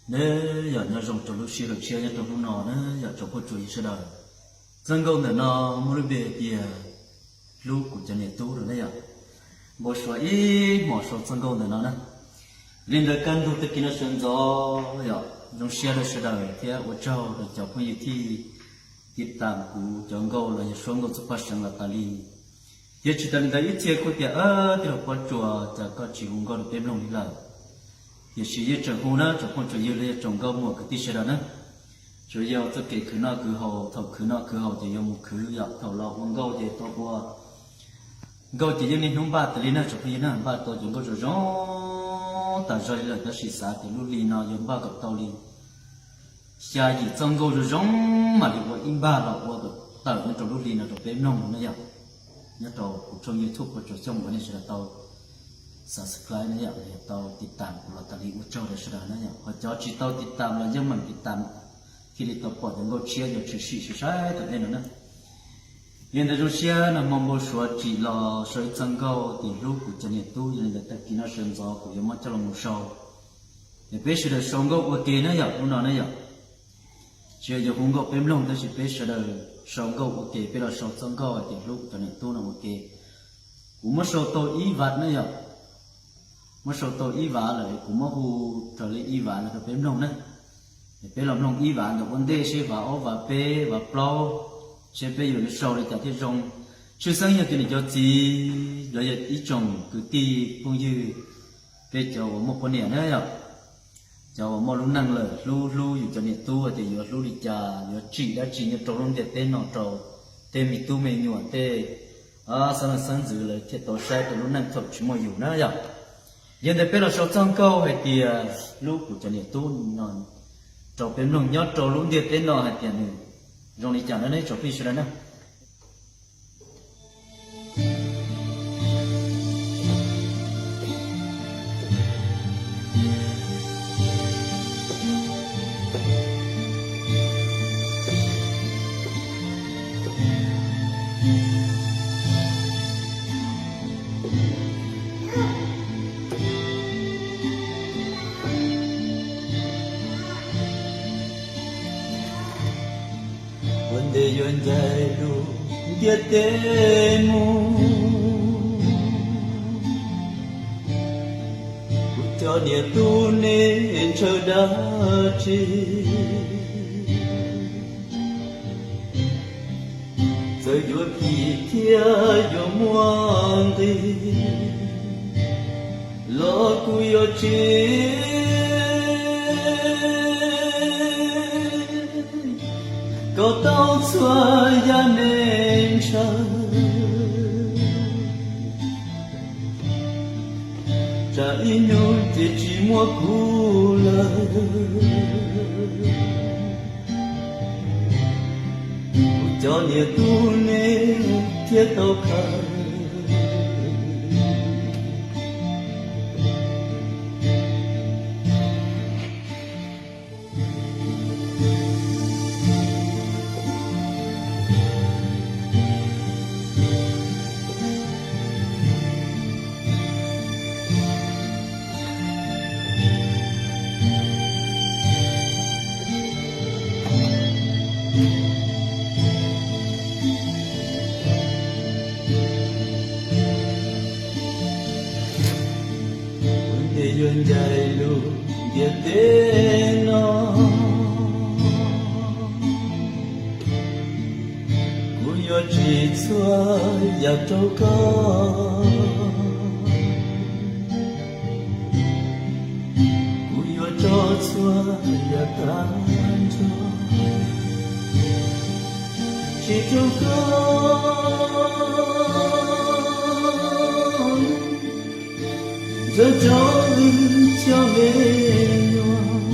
Ne yog nyob zoo rau lub sij hawm tshiab nyob rau hnub no ne yog tsoom phooj tsoom ywg sawv daws. Txoj nkauj ntawm no muaj lub npe hais tias hlub kuv cov niam tub no ne yog npau suav ib hmos sau txoj nkauj ntawm no na. Li ntawd kaj ntug tag kis no sawv ntxov yog zoo siab rau sawv daws thiab ua tsaug rau cov phooj ywg thiaj tiv tam kuv cov nkauj los yog suab nkauj txoj paj seev los tas li. Thiab tsis tas li ntawd ib txhia kuj tias, Tij laug Pob Tsuas, cas koj tsis hu nkauj rau peb mloog li lawm? Tiam sis yeej tseem hu na tsoom phooj tsoom ywg los yog tsoom nkauj muam kwv tij sawv daws na. Tsuas yog txoj kev khwv noj khwv haus, thaum khwv noj khwv haus ces yuav mus khwv yom, thaum los ua nkauj ces tau ua nkauj ces yeej niaj hnub npaj tas li na tsoom phooj ywg na, npaj tau cov nkauj zoo zoo tas zog li lawm tab sis xav tias lub hli no yuav npaj kom tau li xya yim txoj nkauj zoo zoo mam li ua ib npag los ua kom tawm nyob rau lub hli no rau peb mloog na yom. Nyob rau kuv tshooj YouTube Pob Tsuas Xyooj uas nej sawv daws tau subscribe na yom, tau tiv tam kuv los tas li ua tsaug rau sawv daws na yom. Ho cov tsis tau tiv tam los yeej meem tiv tam thiaj li tau pom cov nkauj tshiab yuav tshwm sim sai sai tom ntej no na. Li ntawd zoo siab nag hmo npau suav tsim los sau ib txoj nkauj tias hlub kuv cov niam tub, yog li ntawd tag kis no sawv ntxov kuv yuav muab coj los mus sau. Es peb sawv daws sau nkauj ua ke na yom, hnub no na yom. Tsis yog yuav hu nkauj peb mloog tab sis peb sawv daws sau nkauj ua ke, peb los sau txoj nkauj hais tias hlub kuv cov niam tub no ua ke. Kuv muab sau tau ib vav na yom, muab sau tau ib vav lawm kuv muab hu raws li ib vav no rau peb mloog na. Es peb los mloog ib vav ntawm ua ntej seb vav ob vav peb vav plaub, seb peb yuav sau li cas thiaj zoo. Tshwj xeeb yog tias niam cov txiv los yog ib tsoom kwv tij phooj ywg, peb cov uas muaj poj niam na yom, cov uas muaj lub neej lawm hlub hlub yus cov niam tub hais tias yuav hlub li cas, yuav tsim dab tsi nyob rau lub ntiaj teb no rau tej me tub me nyuam tej xeeb leej xeeb ntxwv lawv thiaj tau saib rau lub neej thaum tsis muaj yus na yom. Yog ntawd peb los sau txoj nkauj hais tias hlub kuv cov niam tub no rau peb mloog nyob rau lub ntiaj teb no hais tias nws zoo li cas na nej tsoom phooj ywg sawv daws na. Ua ntej yuav ncaim lub ntiaj teb mus, kuv cov niam tub nej ntshaw dab tsi? Txawm yuav phim thiab yuav muaj nqis los kuv yuav tsim kom tau txhua yam nej ntshaw. Tsam ib hnub ces tsis muaj kuv lawm, kuv cov niam tub nej thiaj tau khaws. Ua ntej yuav ncaim lub ntiaj teb no, kuv yuav tsim txhua yam rau koj. Kuv yuav tso txhua yam tag nrho tsim rau koj, ntxawm rau wb cov me nyuam.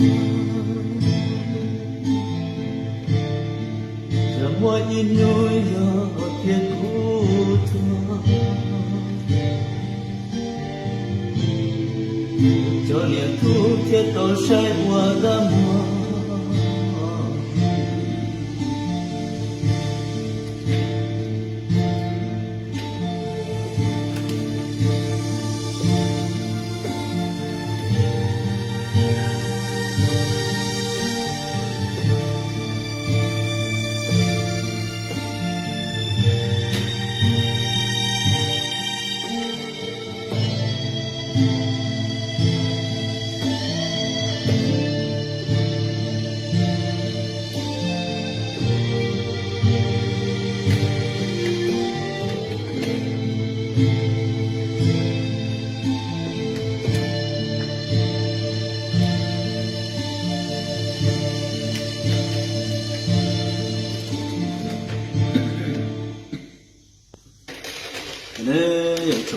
Yog muaj ib hnub yog tias kuv tuag, cov niam tub thiaj tau saib ua dab muag.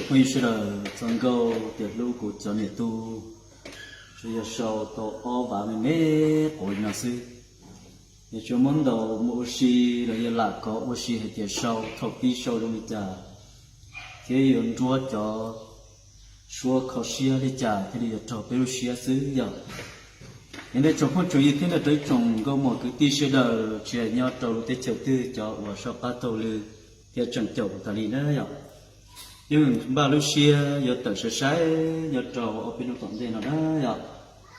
Phooj ywg sawv daws, txog nkauj tias hlub kuv cov niam tub, tsuas yog sau tau ob vav me me quav no xwb. Yog tsuas muab ntaus mus ua si los yog lam kov ua si hais tias sau thaum pib sau zoo li cas thiab yuav nruab cov suab kho siab li cas thiaj li yuav raug peb lub siab xwb yom. Yog ntej tsoom phooj tsoom ywg thiab nrog rau ib tsoom nkauj muam kwv tij sawv daws tsis hais nyob rau lub teb chaws twg, cov uas soj qab taug lw thiab tseem caum kuv tas li na yom. Yeej npaj lub siab yuav tawm saib saib nyob rau ob peb hnub tom ntej no na yom.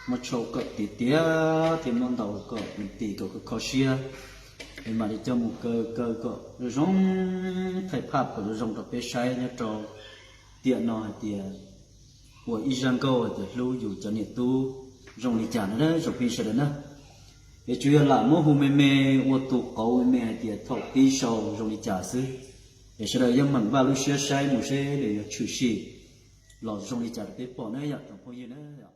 Muab tshau kom tiav tiav thiab muab ntaus kom nws tim kom kho kho siab, es mam li coj mus kaw kaw kom zoo zoo, thaij phaj kom zoo zoo rau peb saib nyob rau tiam no hais tias ua ib zaj nkauj hais tias hlub yus cov niam tub zoo li cas no na tsoom phooj ywg sawv daws na. Es tsuas yog lam muab hu me me ua tus qauv me me hais tias thaum pib sau zoo li cas xwb. Es sawv daws yeej meem npaj lub siab saib mus seb nws yuav tshwm sim los zoo li cas rau peb pom na yom tsoom phooj ywg na.